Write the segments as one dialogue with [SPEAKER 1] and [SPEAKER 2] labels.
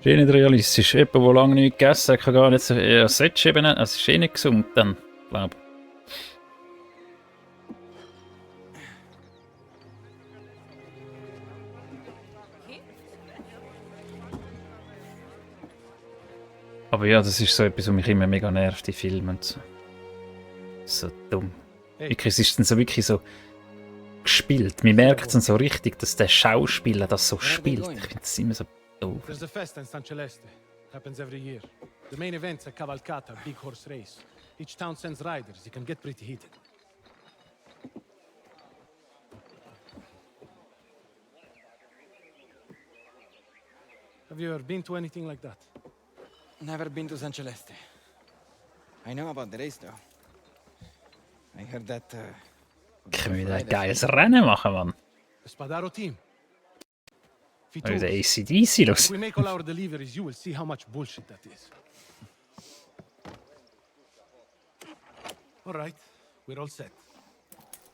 [SPEAKER 1] Ist eh nicht realistisch. Jemand, der lange nichts gegessen hat, kann gar nicht so... Ja, solltest du eben nicht. Es ist eh nicht gesund dann, glaube ich. Aber ja, das ist so etwas, was mich immer mega nervt, die Filme und so. So dumm. Wirklich, es ist dann so wirklich so gespielt. Man merkt dann so richtig, dass der Schauspieler das so spielt. Ich finde es immer so doof.
[SPEAKER 2] There's a festa in San Celeste. Happens every year. The main event's a cavalcata, big horse race. Each town sends riders. It can get pretty heated. Have you ever been to anything like that?
[SPEAKER 3] Never been to San Celeste. I know about the race, though. I heard that,
[SPEAKER 1] Können wir wieder ein geiles Rennen machen, Mann?
[SPEAKER 2] The Spadaro team.
[SPEAKER 1] Weil der
[SPEAKER 2] Fitous.
[SPEAKER 1] ACDC
[SPEAKER 2] If
[SPEAKER 1] los.
[SPEAKER 2] we make all our deliveries, you will see how much bullshit that is. All right, we're all set.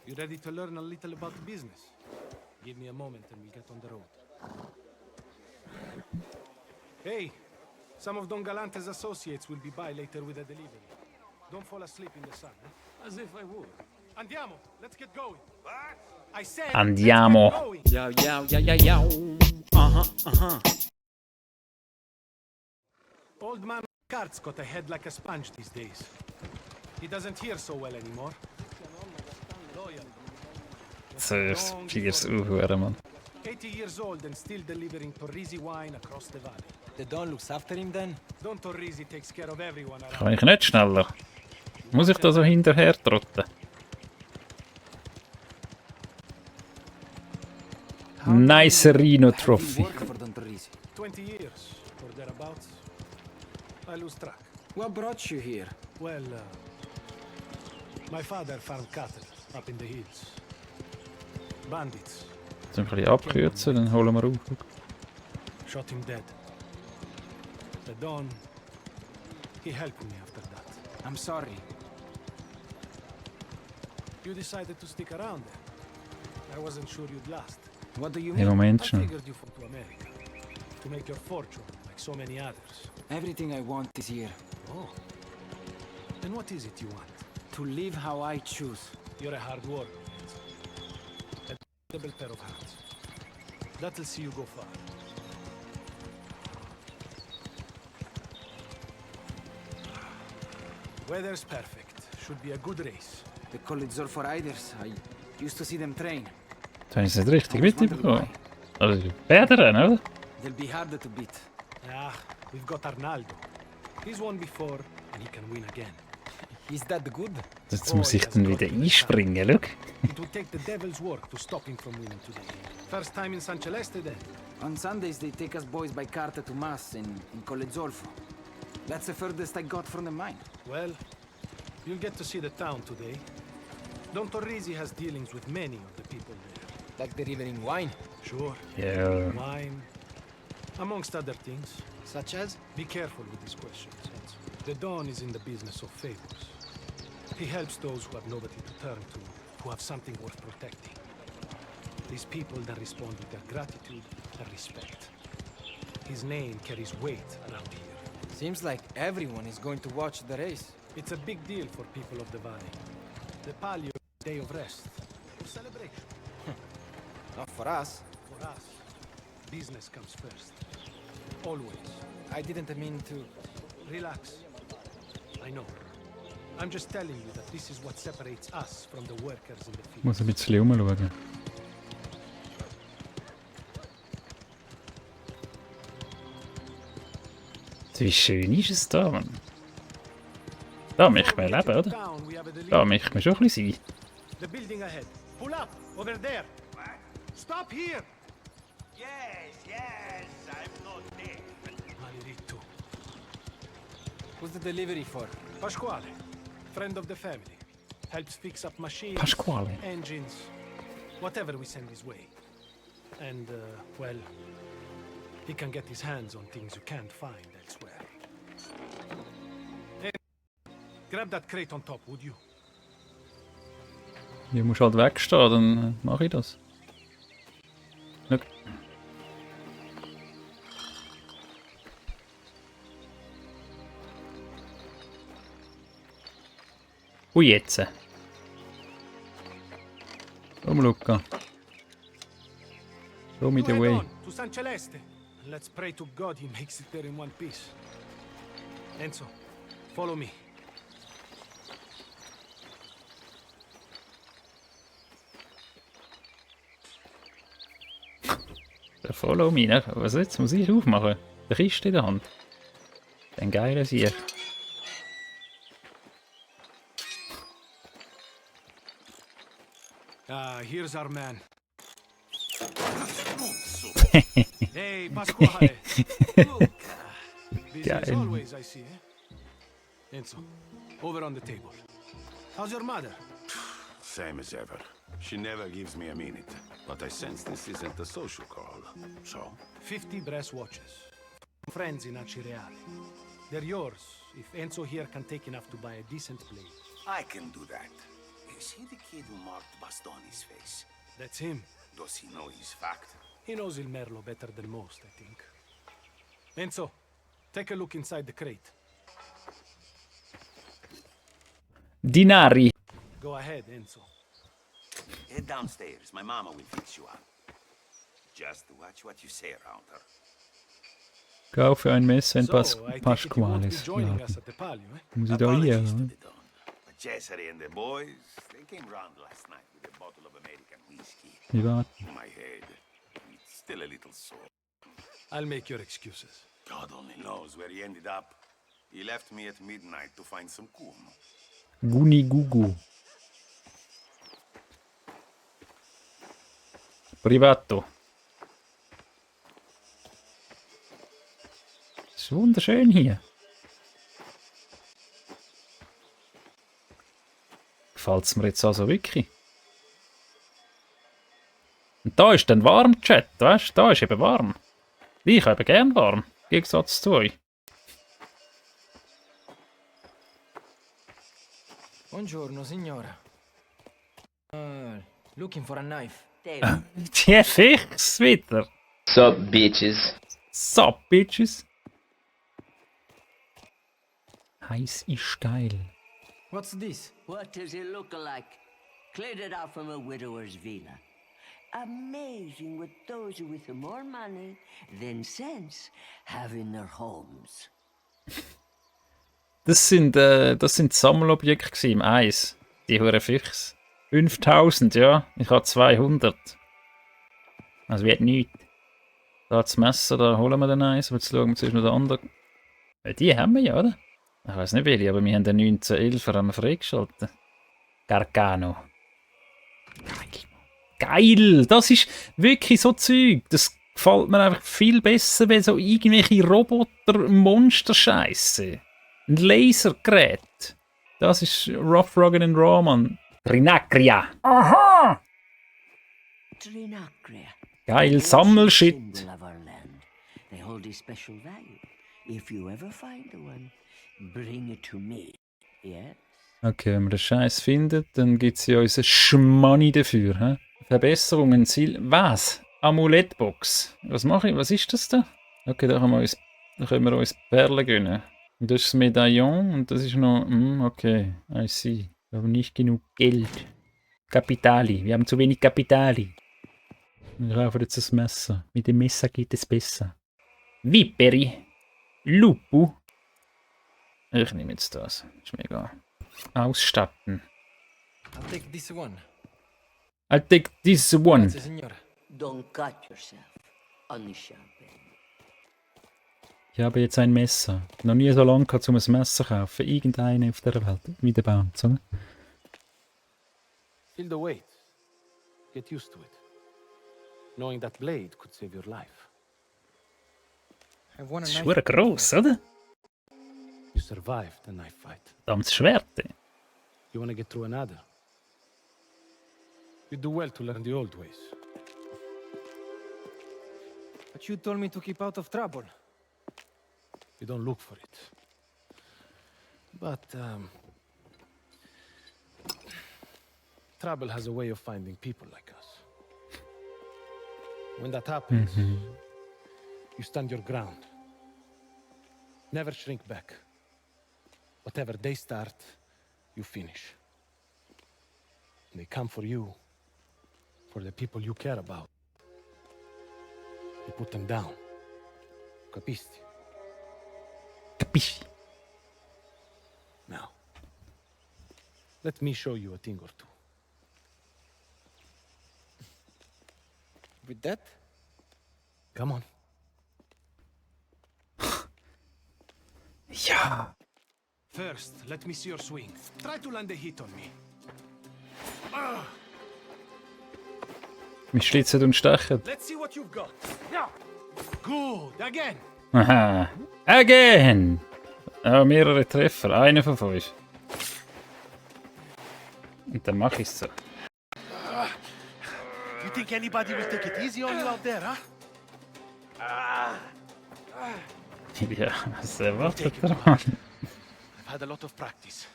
[SPEAKER 2] You ready to learn a little about the business? Give me a moment and we'll get on the road. Hey, some of Don Galante's associates will be by later with a delivery. Don't fall asleep in the sun, eh? As if I would. Andiamo, let's get going. I said,
[SPEAKER 1] Andiamo.
[SPEAKER 2] let's get going.
[SPEAKER 3] Yow, yow, yow, yow, yow.
[SPEAKER 2] Old man Kart's got a head like a sponge these days. He doesn't hear so well anymore.
[SPEAKER 1] Das findest du Mann.
[SPEAKER 2] 80 years old and still delivering Torrisi wine across the valley.
[SPEAKER 3] The Don looks after him then?
[SPEAKER 2] Don Torrisi takes care of everyone around.
[SPEAKER 1] Kann ich nicht schneller? Muss ich da so hinterher trotten? Nice Rhino Trophy.
[SPEAKER 3] Work for Don Torrisi.
[SPEAKER 2] 20 years, or thereabouts. I lose track.
[SPEAKER 3] What brought you here?
[SPEAKER 2] Well, my father farmed cattle up in the hills. Bandits
[SPEAKER 1] Jetzt ein bisschen abkürzen, dann holen wir auf.
[SPEAKER 2] shot him dead. The Don, he helped me after that.
[SPEAKER 3] I'm sorry.
[SPEAKER 2] You decided to stick around then. I wasn't sure you'd last.
[SPEAKER 3] What do you
[SPEAKER 1] Im
[SPEAKER 3] mean?
[SPEAKER 1] Moment
[SPEAKER 2] I
[SPEAKER 1] schon.
[SPEAKER 2] figured you flew to America to make your fortune like so many others.
[SPEAKER 3] Everything I want is here.
[SPEAKER 2] Oh. And what is it you want?
[SPEAKER 3] To live how I choose.
[SPEAKER 2] You're a hard worker. A double pair of hands. That'll see you go far. Weather's perfect. Should be a good race.
[SPEAKER 3] The college for riders. I used to see them train.
[SPEAKER 1] Das habe ich nicht richtig mitbekommen. Also, Pferderennen, oder?
[SPEAKER 3] They'll be harder to beat.
[SPEAKER 2] Ah, we've got Arnaldo. He's won before, and he can win again.
[SPEAKER 3] Is that good?
[SPEAKER 1] Jetzt muss ich dann wieder einspringen, schau.
[SPEAKER 2] It would take the devil's work to stop him from winning today. First time in San Celeste then?
[SPEAKER 3] On Sundays, they take us boys by carta to Mass in Colle Zolfo. That's the furthest I got from the mine.
[SPEAKER 2] Well, you'll get to see the town today. Don Torrisi has dealings with many of the people there.
[SPEAKER 3] Like delivering wine.
[SPEAKER 2] Sure,
[SPEAKER 1] Ja.
[SPEAKER 2] wine, amongst other things.
[SPEAKER 3] Such as?
[SPEAKER 2] Be careful with these questions. The Don is in the business of favors. He helps those who have nobody to turn to, who have something worth protecting. These people then respond with their gratitude and respect. His name carries weight around here.
[SPEAKER 3] Seems like everyone is going to watch the race.
[SPEAKER 2] It's a big deal for people of the valley. The Palio Day of Rest. A celebration.
[SPEAKER 3] Not for us.
[SPEAKER 2] For us, business comes first. Always.
[SPEAKER 3] I didn't mean to...
[SPEAKER 2] Relax. I know. I'm just telling you that this is what separates us from the workers in the field.
[SPEAKER 1] Muss ein bisschen umschauen. Wie schön ist es da, Mann? Da möchte man leben, oder?
[SPEAKER 2] Down, we have a delivery.
[SPEAKER 1] Da möchte man schon ein bisschen sein.
[SPEAKER 2] The building ahead. Pull up, over there. Stop here.
[SPEAKER 4] Yes, yes, I'm not there.
[SPEAKER 2] Maledetto.
[SPEAKER 3] Who's the delivery for?
[SPEAKER 2] Pasquale, friend of the family. Helps fix up machines,
[SPEAKER 1] Pasquale.
[SPEAKER 2] engines, whatever we send his way. And, well, he can get his hands on things you can't find elsewhere. Hey, grab that crate on top, would you?
[SPEAKER 1] Du musst halt wegstehen, dann mache ich das. Schau. Und jetzt? Komm, Luca. Show me
[SPEAKER 2] You
[SPEAKER 1] the
[SPEAKER 2] head
[SPEAKER 1] way.
[SPEAKER 2] on to San Celeste. And let's pray to God he makes it there in one piece. Enzo, follow me.
[SPEAKER 1] Der Follow me, ne? Was jetzt? Muss ich aufmachen? Der Kiste in der Hand. Ein geiler Sieg.
[SPEAKER 2] Ah, here's our man. Hey, Pasquale. Busy as
[SPEAKER 1] Geil.
[SPEAKER 2] always, I see, eh? Enzo, over on the table. How's your mother?
[SPEAKER 5] Same as ever. She never gives me a minute. But I sense this isn't a social call. So,
[SPEAKER 2] 50 brass watches. Friends in Acireale. They're yours, if Enzo here can take enough to buy a decent blade.
[SPEAKER 5] I can do that. Is he the kid who marked Bastoni's face?
[SPEAKER 2] That's him.
[SPEAKER 5] Does he know his fact?
[SPEAKER 2] He knows Il Merlo better than most, I think. Enzo, take a look inside the crate.
[SPEAKER 1] Dinari.
[SPEAKER 2] Go ahead, Enzo.
[SPEAKER 5] Head downstairs. My mama will fix you up. Just watch what you say around her.
[SPEAKER 1] Kaufe ein Messer in
[SPEAKER 2] So, I take it you won't be
[SPEAKER 1] Pasquales.
[SPEAKER 2] joining
[SPEAKER 1] Ja.
[SPEAKER 2] us at the Palio, eh?
[SPEAKER 1] Muss ich da hier,
[SPEAKER 5] Apologies to
[SPEAKER 1] oder?
[SPEAKER 5] the Don. But Cesare and the boys, they came round last night with a bottle of American whiskey.
[SPEAKER 1] Ich warte.
[SPEAKER 5] My head, it's still a little sore.
[SPEAKER 2] I'll make your excuses.
[SPEAKER 5] God only knows where he ended up. He left me at midnight to find some kumo.
[SPEAKER 1] Guni Gugu. Privato. Ist wunderschön hier. Gefällt es mir jetzt also wirklich. Und da ist dann warm, Chat, weißt du? Da ist eben warm. Ich habe gern warm, im Gegensatz zu euch.
[SPEAKER 3] Buongiorno, signora. Looking for a knife.
[SPEAKER 6] David,
[SPEAKER 1] Die fix wieder.
[SPEAKER 7] Sup, bitches?
[SPEAKER 1] Sup, bitches. Heiß ist geil.
[SPEAKER 3] What's this?
[SPEAKER 6] what does it look like? Cleared it out from a widower's villa. Amazing what those with more money than sense have in their homes.
[SPEAKER 1] Das sind Sammelobjekte gewesen, im Eis. Die hure fix. 5000, ja. Ich habe 200. Also wird nichts. Da das Messer, da holen wir dann eins. Aber jetzt schauen wir zuerst noch den anderen. Die haben wir ja, oder? Ich weiß nicht welche, aber wir haben den 1911 haben wir freigeschaltet. Gargano. Geil! Das ist wirklich so Zeug. Das gefällt mir einfach viel besser, wie so irgendwelche Roboter-Monster-Scheiße. Ein Lasergerät. Das ist Rough, Rugged and Raw, Mann. Trinacria. Aha!
[SPEAKER 6] Trinacria.
[SPEAKER 1] Geil, Sammelshit.
[SPEAKER 6] Symbol of our land. They hold a special value. If you ever find one, bring it to me. Yes?
[SPEAKER 1] Okay, wenn wir den Scheiß finden, dann gibt es ja unseren Schmoney dafür. He? Verbesserungen, Ziel. Was? Amulettbox. Was mache ich? Was ist das da? Okay, da können wir uns Perlen gönnen. Und das ist das Medaillon und das ist noch. Okay, I see. Wir haben nicht genug Geld. Kapitali. Wir haben zu wenig Kapitali. Wir kaufen jetzt das Messer. Mit dem Messer geht es besser. Viperi. Lupu. Ich nehme jetzt das. Ist mir egal. Ausstatten.
[SPEAKER 3] I'll take this one.
[SPEAKER 1] I'll take this one.
[SPEAKER 3] Grazie, signora.
[SPEAKER 6] Don't cut yourself on the champagne.
[SPEAKER 1] Ich habe jetzt ein Messer. Noch nie so lange gehabt, um ein Messer zu kaufen. Irgendeine auf der Welt. Wie der Bounce, oder?
[SPEAKER 2] Feel the weight. Get used to it. Knowing that blade could save your life.
[SPEAKER 3] I want a
[SPEAKER 1] Das ist
[SPEAKER 3] knife.
[SPEAKER 1] verdammt gross, oder?
[SPEAKER 2] You survived the knife fight.
[SPEAKER 1] Verdammtes Schwert. Ey.
[SPEAKER 2] You want to get through another? You do well to learn the old ways.
[SPEAKER 3] But you told me to keep out of trouble.
[SPEAKER 2] You don't look for it. But, trouble has a way of finding people like us. When that happens, you stand your ground. Never shrink back. Whatever they start, you finish. They come for you, for the people you care about. You put them down. Capisti?
[SPEAKER 1] Capisci?
[SPEAKER 2] Now, let me show you a thing or two.
[SPEAKER 3] With that?
[SPEAKER 2] Come on.
[SPEAKER 1] Ja.
[SPEAKER 2] First, let me see your swing. Try to land a hit on me.
[SPEAKER 1] Mich schlitzen und stechen.
[SPEAKER 2] Let's see what you've got. Yeah. Good. Again.
[SPEAKER 1] Aha. Again! Ja, mehrere Treffer. Einer von 5. Und dann mache ich es so.
[SPEAKER 2] You think anybody will take it easy on you out there, huh?
[SPEAKER 1] Ja, was erwartet er?
[SPEAKER 2] I've had a lot of practice.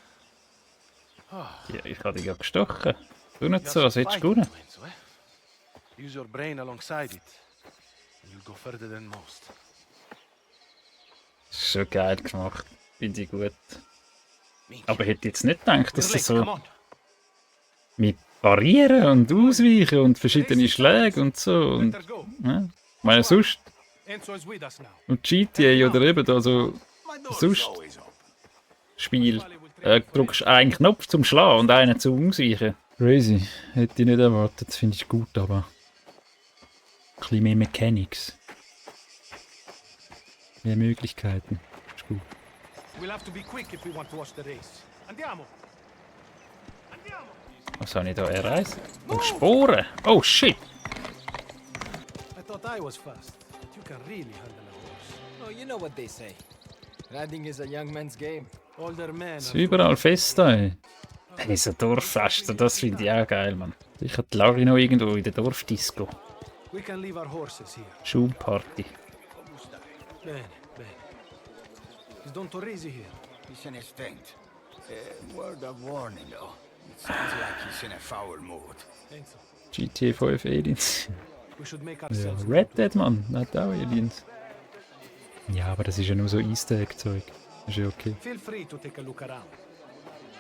[SPEAKER 1] Ja, ich habe dich ja gestochen. Du nicht
[SPEAKER 2] You
[SPEAKER 1] so,
[SPEAKER 2] have
[SPEAKER 1] als
[SPEAKER 2] some
[SPEAKER 1] hättest
[SPEAKER 2] fight
[SPEAKER 1] du
[SPEAKER 2] in
[SPEAKER 1] gewonnen.
[SPEAKER 2] you, Enzo, eh? Use your brain alongside it. And you'll go further than most.
[SPEAKER 1] Schon geil gemacht. Finde ich gut. Aber ich hätte jetzt nicht gedacht, dass
[SPEAKER 2] We're
[SPEAKER 1] das
[SPEAKER 2] late, come
[SPEAKER 1] so
[SPEAKER 2] on.
[SPEAKER 1] mit Parieren und Ausweichen und verschiedene Schläge und so. Und,
[SPEAKER 2] Better go.
[SPEAKER 1] ja. Ich meine, sonst,
[SPEAKER 2] Enzo is with us now.
[SPEAKER 1] und GTA oder eben da so
[SPEAKER 5] My door's
[SPEAKER 1] sonst
[SPEAKER 5] always open.
[SPEAKER 1] Spiel, drückst einen Knopf zum Schlagen und einen zum Ausweichen. Crazy. Hätte ich nicht erwartet, das finde ich gut, aber ein bisschen mehr Mechanics. Mehr Möglichkeiten. Ist gut.
[SPEAKER 2] We'll have to be quick if we want to watch the race. Andiamo. Andiamo.
[SPEAKER 1] Was habe ich da erreicht? Oh, Sporen! Oh shit!
[SPEAKER 2] I thought I was fast, but you can really handle a horse.
[SPEAKER 3] Oh, you know what they say. Riding is a young man's game.
[SPEAKER 2] Older men
[SPEAKER 1] Es ist
[SPEAKER 2] are
[SPEAKER 1] überall fest da. Ey, so Dorffeste, das finde ich auch geil, Mann. Ich hatte Larry noch irgendwo in der Dorfdisco.
[SPEAKER 2] We can leave our horses here.
[SPEAKER 1] Schulparty.
[SPEAKER 2] Bene, bene. Is Don Torrisi here?
[SPEAKER 5] He's in a state. Word of warning, though. It sounds like he's in a foul mood.
[SPEAKER 2] Enzo,
[SPEAKER 1] GTA 5 Aliens.
[SPEAKER 2] we should make
[SPEAKER 1] Ja,
[SPEAKER 2] ourselves
[SPEAKER 1] Red Dead, Mann. Das hat auch Aliens. Ja, aber das ist ja nur so Easter Egg-Zeug. Ist ja okay.
[SPEAKER 2] Feel free to take a look around.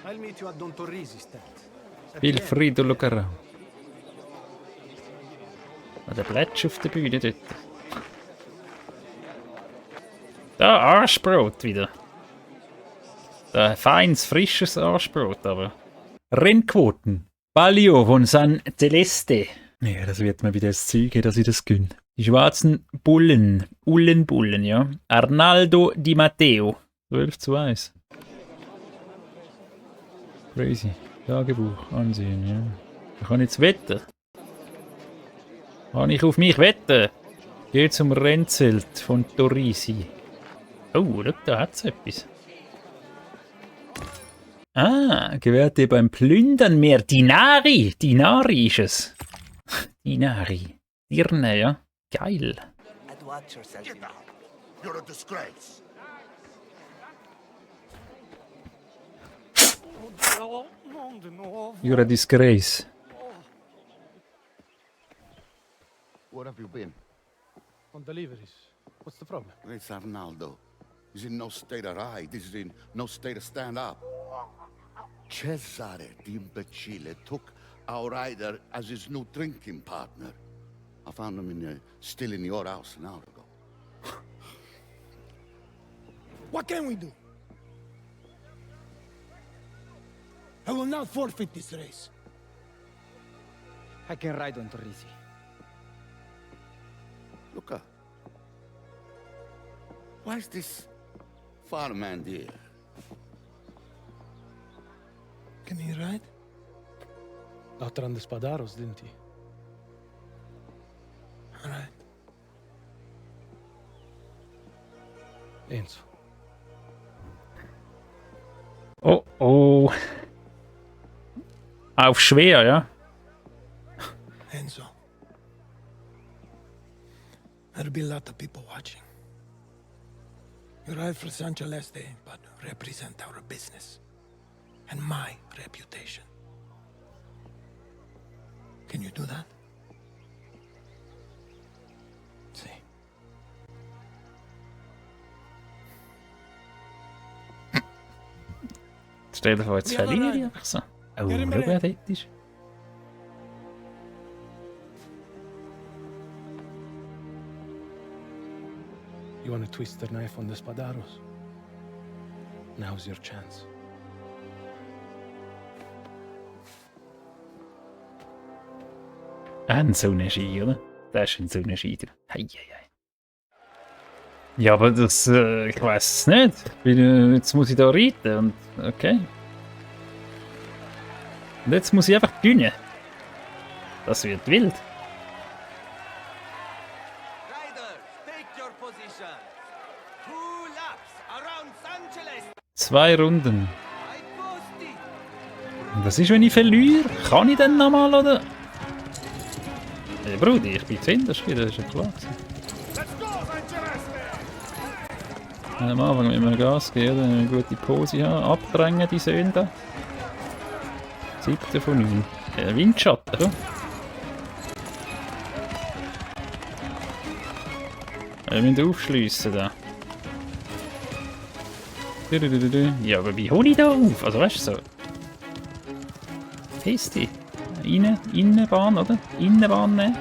[SPEAKER 2] I'll meet you at Don Torrisi's tent. At
[SPEAKER 1] Feel
[SPEAKER 2] the end.
[SPEAKER 1] free to look around. Ah, der Plätsch auf der Bühne dort. Da, Arschbrot wieder. Da, feines, frisches Arschbrot, aber. Rennquoten. Ballio von San Celeste. Ja, das wird mir wieder das Zeug, dass ich das gönne. Die schwarzen Bullen. Bullen, ja. Arnaldo Di Matteo. 12:1. Crazy. Tagebuch ansehen, ja. Ich kann jetzt wetten. Kann ich auf mich wetten? Geh zum Rennzelt von Torrisi. Oh, schau, da hat's etwas. Ah, gewährt dir beim Plündern mehr Dinari. Dinari ist es. Dinari. Dirne, ja. Geil.
[SPEAKER 5] Get out! You're a disgrace.
[SPEAKER 1] You're a disgrace.
[SPEAKER 5] Where have you been?
[SPEAKER 2] On deliveries. What's the problem?
[SPEAKER 5] It's Arnaldo. He's in no state of ride. He's in no state of stand up. Cesare D'Imbecile took our rider as his new drinking partner. I found him still in your house an hour ago.
[SPEAKER 8] What can we do? I will not forfeit this race.
[SPEAKER 3] I can ride on Torrisi.
[SPEAKER 5] Luca, why is this farmhand here?
[SPEAKER 8] Can he ride?
[SPEAKER 2] Outrun the Spadaros, didn't he?
[SPEAKER 8] All right.
[SPEAKER 2] Enzo.
[SPEAKER 1] Oh, oh. Auf schwer, ja?
[SPEAKER 8] Enzo. There'll be a lot of people watching. You ride for San Celeste, but represent our business and my reputation. Can you do that?
[SPEAKER 3] Sí.
[SPEAKER 1] Stell dir vor, jetzt verliere ich einfach so. Oh, schau, wer dort ist.
[SPEAKER 2] You want to twist the knife on the Spadaros? Now's your chance.
[SPEAKER 1] Ein Sonnenschein, oder? Das ist ein Sonnenschein. Hei. Ja, aber das, ich weiß es nicht. Jetzt muss ich da reiten und okay. Und jetzt muss ich einfach gewinnen. Das wird wild.
[SPEAKER 4] Riders, take your position. 2 laps around San Celeste.
[SPEAKER 1] 2 Runden.
[SPEAKER 4] I posted.
[SPEAKER 1] Und was ist, wenn ich verliere? Kann ich dann nochmal, oder? Hey Brudi, ich bin zuhinterst, das ist ja klar. Am Anfang müssen wir Gas geben, eine gute Pose haben. Abdrängen die Söhne da. 7 von 9. Windschatten, komm. Wir müssen aufschliessen da. Ja, aber wie hole ich da auf? Also weißt du so. Feste. Innenbahn, oder? Innenbahn nehmen.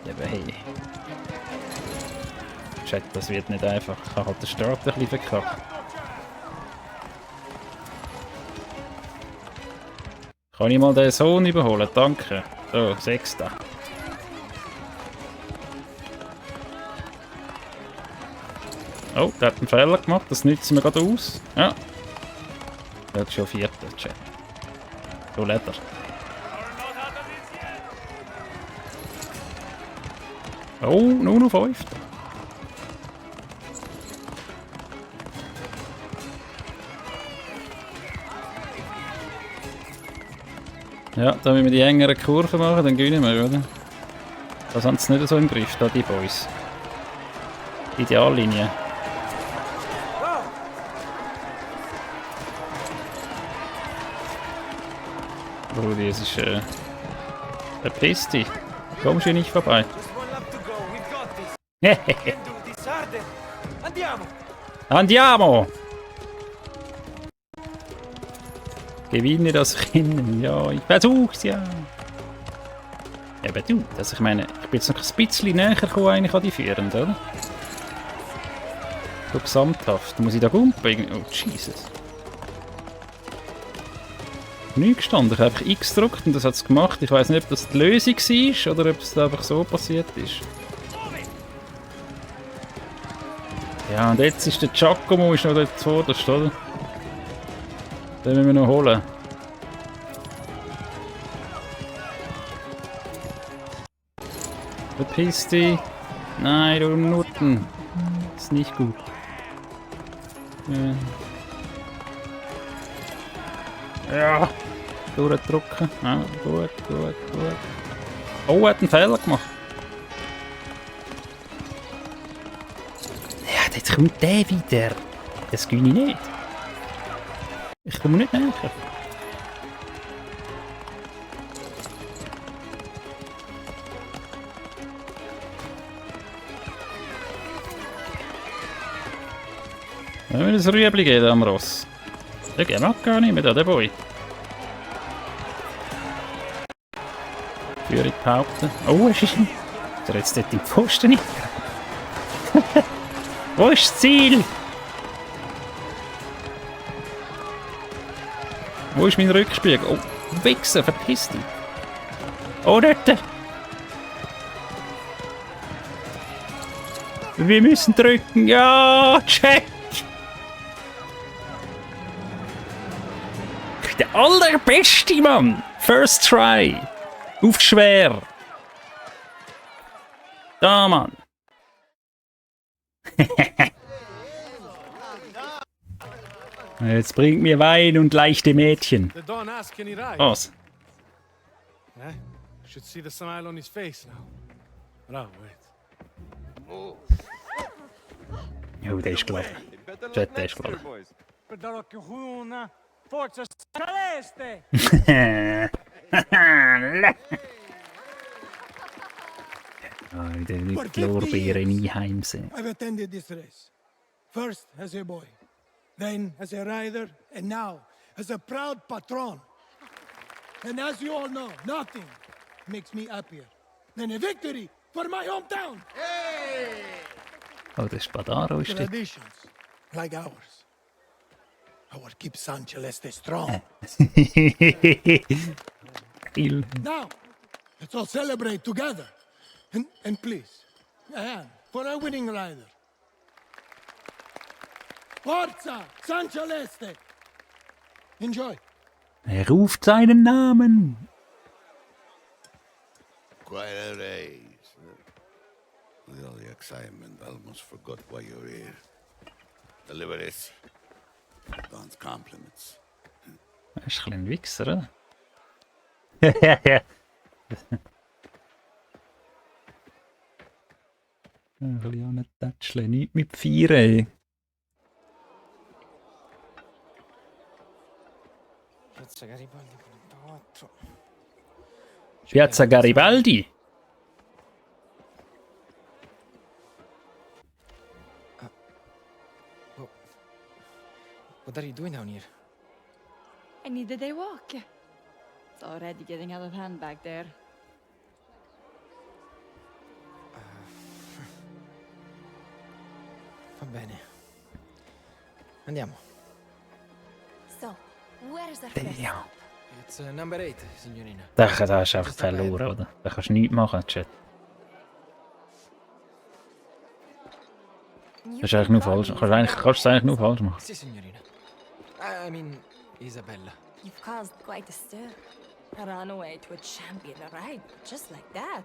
[SPEAKER 1] Ja, aber hey. Chat, das wird nicht einfach. Ich habe halt den Start ein bisschen verkackt. Kann ich mal den Sohn überholen? Danke. So, 6. Oh, der hat einen Fehler gemacht, das nützen wir gerade aus. Ja. Der hat schon 4. Chat. So lädt er. Oh, nur noch 5. Ja, da müssen wir die engeren Kurven machen, dann gewinnen wir, oder? Das haben sie nicht so im Griff, da die Boys. Ideallinie. Brudi, es ist eine Piste. Kommst du nicht vorbei?
[SPEAKER 3] Just 1 lap to go. We've got this. Can do this harder. Andiamo.
[SPEAKER 1] Andiamo! Gewinne das Rennen, ja, ich versuch's ja. Eben du, also ich meine, ich bin jetzt noch ein bisschen näher gekommen eigentlich an die Führenden, oder? So gesamthaft. Muss ich da gumpen? Oh, Jesus. Nicht gestanden, ich habe einfach X gedrückt und das hat es gemacht. Ich weiß nicht, ob das die Lösung war oder ob es einfach so passiert ist. Ja, und jetzt ist der Giacomo ist noch dort zuvorderst, oder? Den müssen wir noch holen. Verpiss dich. Nein, du Nutten. Ist nicht gut. Ja. Durchdrücken. Ja, gut. Oh, er hat einen Fehler gemacht. Ja, jetzt kommt der wieder. Das gewinne ich nicht. Ich komme nicht näher. Wenn wir das Rüebli geben am Ross. Der geht auch gar nicht mehr, der Boy. Führung behaupten. Oh, ist er jetzt dort im Pfosten nicht? Wo ist das Ziel? Wo ist mein Rückspiegel? Oh, Wichser, verpiss dich. Oh, dort. Wir müssen drücken. Ja, check. Der allerbeste Mann. First try. Auf schwer. Da, Mann. Jetzt bringt mir Wein und leichte Mädchen.
[SPEAKER 2] The Don asked, can he ride?
[SPEAKER 1] Was?
[SPEAKER 2] Eh? Should see the smile on his face now. Oh, wait.
[SPEAKER 1] Oh, der ist gelaufen. Chat, der ist gelaufen.
[SPEAKER 3] Forza Celeste!
[SPEAKER 1] Die Lorbeeren einheimsen.
[SPEAKER 8] I've attended this race. First as a boy, then as a rider, and now as a proud patron. And as you all know, nothing makes me happier than a victory for my hometown.
[SPEAKER 1] Oh, der Spadaro ist dort.
[SPEAKER 8] Traditions like ours. Our keep San Celeste strong.
[SPEAKER 1] Il-
[SPEAKER 8] Now, let's all celebrate together. And please, a hand for a winning rider. Forza San Celeste! Enjoy.
[SPEAKER 1] Er ruft seinen Namen.
[SPEAKER 5] Quite a race. With all the excitement, I almost forgot why you're here. Deliver this. Don's compliments.
[SPEAKER 1] Er ist ein bisschen ein Wichser, oder? Ein bisschen an ein Tätschle, nichts mit Feiern.
[SPEAKER 3] Piazza Garibaldi 44.
[SPEAKER 1] Piazza Garibaldi?
[SPEAKER 3] What are you doing down here?
[SPEAKER 9] I needed a walk. It's already getting out of hand back there.
[SPEAKER 3] Va bene. Andiamo.
[SPEAKER 9] So, where's our first
[SPEAKER 1] Ja.
[SPEAKER 3] It's number 8, signorina.
[SPEAKER 1] Da hast du einfach verloren, oder? Da kannst du nichts machen, Chat. Das ist eigentlich nur falsch. Kannst du es eigentlich nur falsch machen.
[SPEAKER 3] Sì, signorina. I mean, Isabella.
[SPEAKER 9] You've caused quite a stir. A runaway to a champion ride, just like that.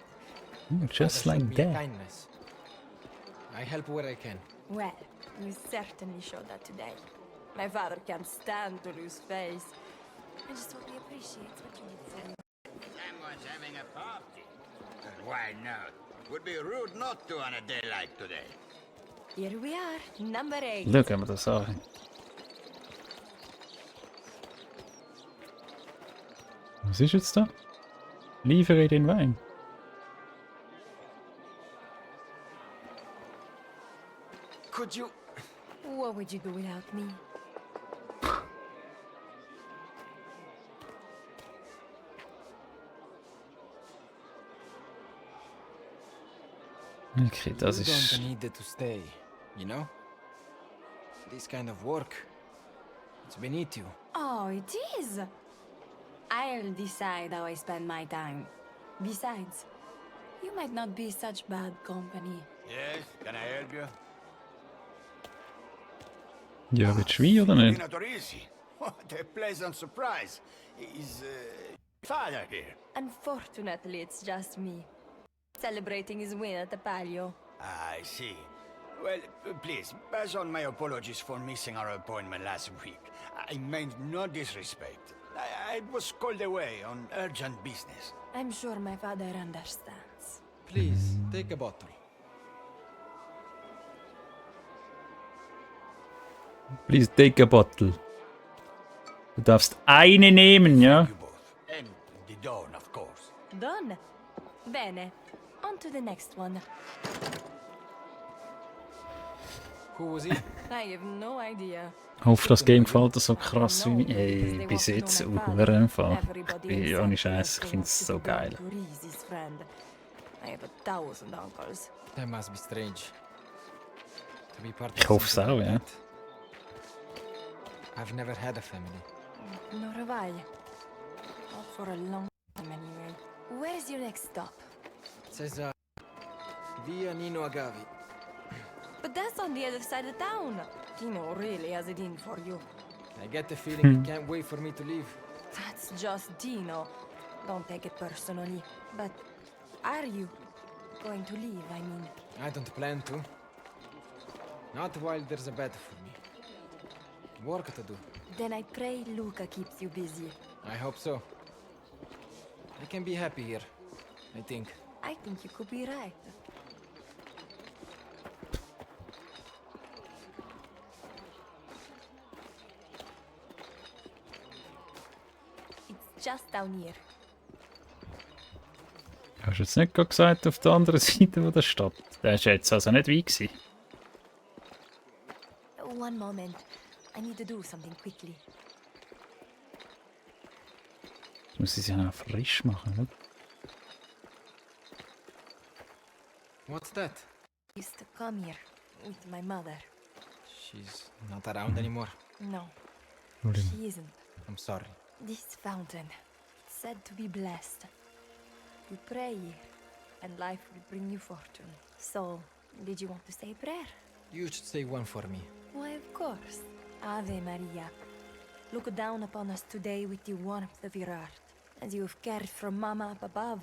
[SPEAKER 1] Just
[SPEAKER 3] Father
[SPEAKER 1] like
[SPEAKER 3] showed me a
[SPEAKER 1] that.
[SPEAKER 3] kindness. I help where I can.
[SPEAKER 9] Well, you certainly showed that today. My father can't stand to lose face. I just hope he appreciates what you did for him.
[SPEAKER 10] Someone's having a party. Why not? Would be rude not to on a day like today.
[SPEAKER 9] Here we are, number 8.
[SPEAKER 1] Schau, können wir das sagen. Was ist jetzt da? Liefere den Wein.
[SPEAKER 3] Could you...
[SPEAKER 9] What would you do without me?
[SPEAKER 1] Okay, das
[SPEAKER 3] you
[SPEAKER 1] ist...
[SPEAKER 3] don't need to stay, you know? This kind of work, it's beneath you.
[SPEAKER 9] Oh, it is. I'll decide how I spend my time. Besides, you might not be such bad company.
[SPEAKER 10] Yes, can I help you?
[SPEAKER 1] Ja, willst du Wein oder nicht?
[SPEAKER 10] Signorina Torrisi. What a pleasant surprise. Is father here?
[SPEAKER 9] Unfortunately, it's just me. Celebrating his win at the Palio.
[SPEAKER 10] I see. Well, please, pass on my apologies for missing our appointment last week. I meant no disrespect. I was called away on urgent business.
[SPEAKER 9] I'm sure my father understands.
[SPEAKER 3] Please, take a bottle.
[SPEAKER 1] Please take a bottle. Du darfst eine nehmen, ja?
[SPEAKER 10] You both. And the Dawn, of course.
[SPEAKER 9] Done. Bene. On to the next one.
[SPEAKER 3] Who was he?
[SPEAKER 9] I have no idea.
[SPEAKER 1] Ich hoffe, das Game gefällt dir so krass wie mir. Ey, bis jetzt auch im Fall. Ich bin ohne Scheiß, ich finde es so geil.
[SPEAKER 9] I have 1,000 uncles.
[SPEAKER 3] That must be strange. To be part of
[SPEAKER 1] Ich hoffe es
[SPEAKER 3] something
[SPEAKER 1] auch,
[SPEAKER 3] like
[SPEAKER 1] ja.
[SPEAKER 3] that. I've never had a family.
[SPEAKER 9] Nor have I. Not for a long time anyway. Where's your next stop?
[SPEAKER 3] It says, Via Nino Agavi.
[SPEAKER 9] But that's on the other side of town. Tino really has it in for you.
[SPEAKER 3] I get the feeling he can't wait for me to leave.
[SPEAKER 9] That's just Tino. Don't take it personally. But are you going to leave, I mean?
[SPEAKER 3] I don't plan to. Not while there's a battle for me. Work to do.
[SPEAKER 9] Then I pray Luca keeps you busy.
[SPEAKER 3] I hope so. I can be happy here, I think.
[SPEAKER 9] I think you could be right. It's just down here.
[SPEAKER 1] Hast du jetzt nicht gerade gesagt, auf der anderen Seite wo der Stadt? Der ist jetzt also nicht weit gewesen.
[SPEAKER 9] One moment. I need to do something quickly.
[SPEAKER 1] Jetzt muss ich sie noch frisch machen, oder?
[SPEAKER 3] What's that?
[SPEAKER 9] Used to come here with my mother.
[SPEAKER 3] She's not around anymore.
[SPEAKER 9] No,
[SPEAKER 1] Oder?
[SPEAKER 9] she isn't.
[SPEAKER 3] I'm sorry.
[SPEAKER 9] This fountain, it's said to be blessed. You pray here, and life will bring you fortune. So, did you want to say a prayer?
[SPEAKER 3] You should say one for me.
[SPEAKER 9] Why, of course. Ave Maria. Look down upon us today with the warmth of your heart. As you have cared for Mama up above,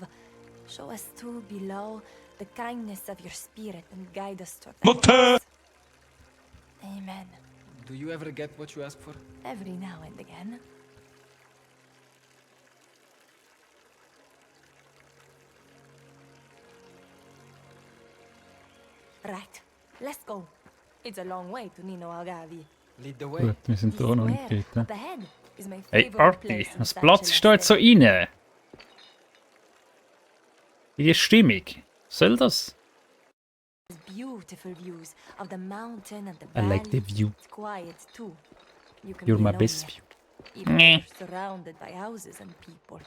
[SPEAKER 9] show us too below the kindness of your spirit and guide us toward that. Amen.
[SPEAKER 3] Do you ever get what you ask for?
[SPEAKER 9] Every now and again. Right, let's go. It's a long way to Nino Agavi.
[SPEAKER 3] Lead the way.
[SPEAKER 1] Gut, wir sind hier noch nicht
[SPEAKER 9] Where?
[SPEAKER 1] dort.
[SPEAKER 9] Up ahead is my
[SPEAKER 1] Hey,
[SPEAKER 9] favorite
[SPEAKER 1] Arti,
[SPEAKER 9] place in
[SPEAKER 1] was
[SPEAKER 9] San
[SPEAKER 1] platzt da jetzt so rein? In die Stimmung. Was soll das?
[SPEAKER 9] Beautiful views of the mountain and the
[SPEAKER 1] I
[SPEAKER 9] valley.
[SPEAKER 1] like the view.
[SPEAKER 9] It's quiet too. You can
[SPEAKER 1] You're
[SPEAKER 9] be
[SPEAKER 1] my
[SPEAKER 9] alone
[SPEAKER 1] best
[SPEAKER 9] here,
[SPEAKER 1] view.
[SPEAKER 9] even
[SPEAKER 1] Meh.
[SPEAKER 9] though you're surrounded by houses and people.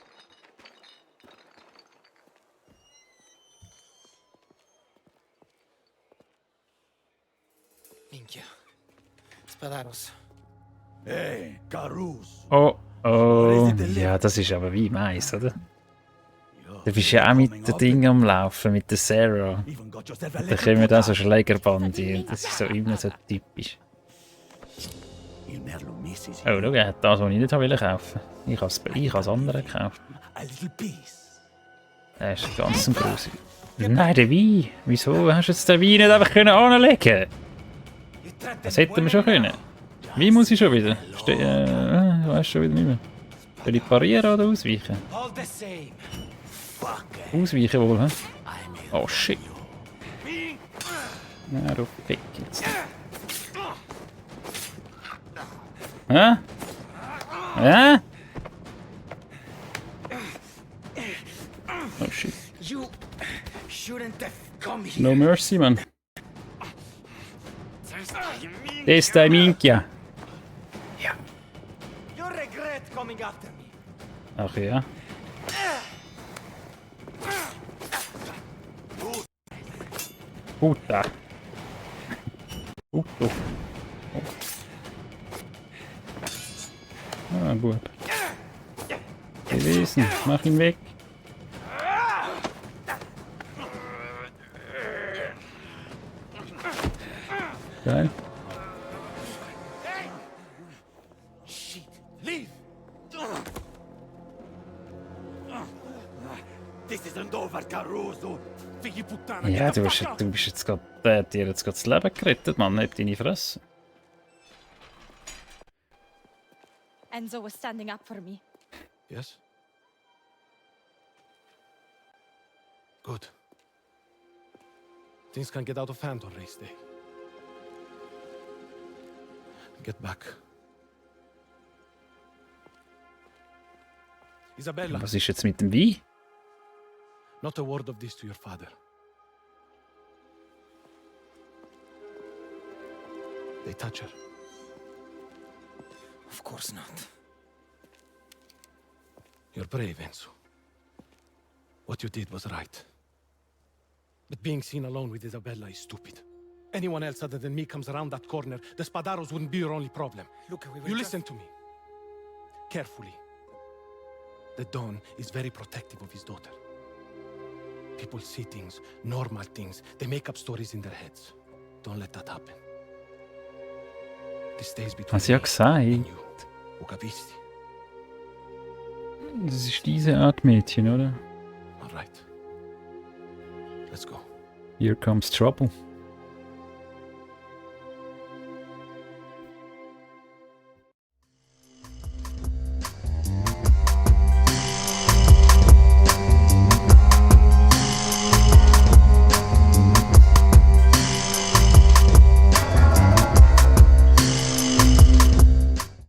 [SPEAKER 3] Minchia. Spadaros.
[SPEAKER 5] Hey, Carus.
[SPEAKER 1] Oh, oh. Ja, das ist aber wie Mais, oder? Du bist ja auch mit den Dingen am Laufen, mit der Sarah. Da kommen da so Schlägerbande. Das ist so immer so typisch. Oh, schau, er hat das, was ich nicht kaufen wollte. Ich habe das andere gekauft. Er ist ganz grusig. Nein, der Wein. Wieso hast du jetzt den Wein nicht einfach anlegen können? Das hätten wir schon können. Wie muss ich schon wieder? Ich weiß schon wieder nicht mehr. Soll ich parieren oder ausweichen? Ausweichen wohl, hä? Oh shit. Na, du Fick jetzt. Hä? Hä? Oh shit.
[SPEAKER 3] You shouldn't have come here.
[SPEAKER 1] No mercy, man. Das ist dein Minkia.
[SPEAKER 3] You regret coming after me.
[SPEAKER 1] Ach ja. Puta. Puto. Ah, Bub. Gewesen. Mach ihn weg. Geil.
[SPEAKER 10] Shit! Leave! This isn't over, Caruso!
[SPEAKER 2] Figli puttana,
[SPEAKER 1] Ja,
[SPEAKER 2] get the
[SPEAKER 1] du
[SPEAKER 2] fuck
[SPEAKER 1] bist jetzt gerade dir jetzt gerade das Leben gerettet, Mann. Hab deine Fresse.
[SPEAKER 9] Enzo was standing up for me.
[SPEAKER 2] Yes? Good. Things can get out of hand on race day. Get back. Isabella,
[SPEAKER 1] Was ist jetzt mit dem Wein?
[SPEAKER 2] not a word of this to your father. They touch her.
[SPEAKER 3] Of course not.
[SPEAKER 2] You're brave, Enzo. What you did was right. But being seen alone with Isabella is stupid. Anyone else other than me comes around that corner, the Spadaros wouldn't be your only problem.
[SPEAKER 3] Look, we were
[SPEAKER 2] You
[SPEAKER 3] just...
[SPEAKER 2] listen to me. Carefully. The Don is very protective of his daughter. People see things, normal things. They make up stories in their heads. Don't let that happen. This stays between
[SPEAKER 1] Hast du ja
[SPEAKER 2] me
[SPEAKER 1] gesagt.
[SPEAKER 2] and you. O capisti?
[SPEAKER 1] Das ist diese Art Mädchen, oder?
[SPEAKER 2] All right. Let's go.
[SPEAKER 1] Here comes trouble.